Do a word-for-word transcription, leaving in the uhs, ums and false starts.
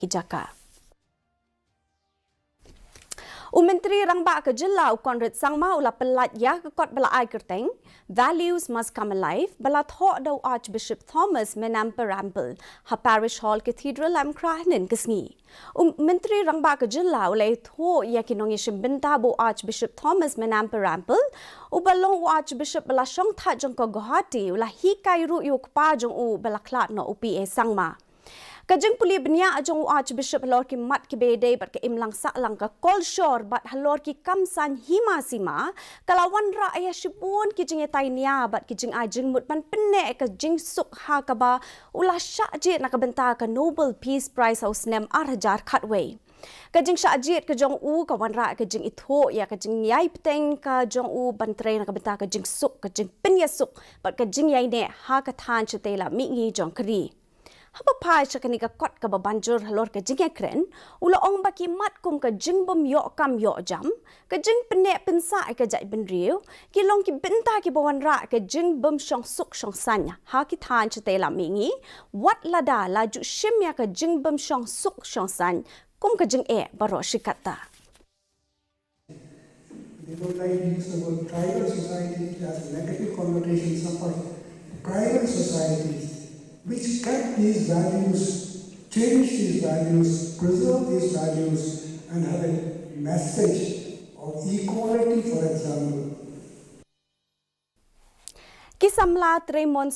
ki jaka. U Myntri Rangbah ka Jylla u Conrad Sangma u la pyllait ïa ka kot ba la ai kyrteng Values Must Come Alive ba la thoh da u Archbishop Thomas Menamparampil ha Parish Hall Cathedral Laitumkhrah hynnin ka sngi. U Myntri Rangbah ka Jylla u la ïathuh ïa ki nongïashim bynta ba u Archbishop Thomas Menamparampil, uba long u Archbishop ba la shongthait jong ka Guwahati, u la hikai ruh ïa u kpa jong u ba la khlad noh u P A Sangma. Ka jingpule bniah jong u Archbishop halor ki mat ki bedei bad ka imlang sahlang, ka kolshor bad halor ki kam saiñ hima sima, ka la wanrah ïa shibun ki jingïatai nia bad ki jingai jingmut ban pynneh ka jingsuk ha kaba u la shah jied na ka bynta ka Nobel Peace Prize ha u snem ar hajar khatwei. Ka jingshah jied ka jong u ka wanrah ka jingithuh ïa ka jingïai bteng ka jong u ban trei na ka bynta ka jingsuk, ka jingpynïasuk bad ka jingïaineh ha ka thaiñ shatei lam mihngi jong ka ri. Haba phai sha kane ka kot kaba banjur halor ka jingïakren, u la ong ba ki mat kum ka jingbym ïoh kam ïoh jam, ka jingpynneh pynsah ïa ka jaitbynriew, ki long ki bynta kiba wanrah ka jingbym shong suk shong saiñ ha ki thaiñ shatei lam mihngi, wat lada la ju shim ïa ka jingbym shong suk shong saiñ kum ka jingeh baroh shi katta. They don't like to use the word tribal society, it has negative connotation. Some tribal societies which kept these values, cherish these values, preserve these values, and have a message of equality, for example. Ki samla trei mon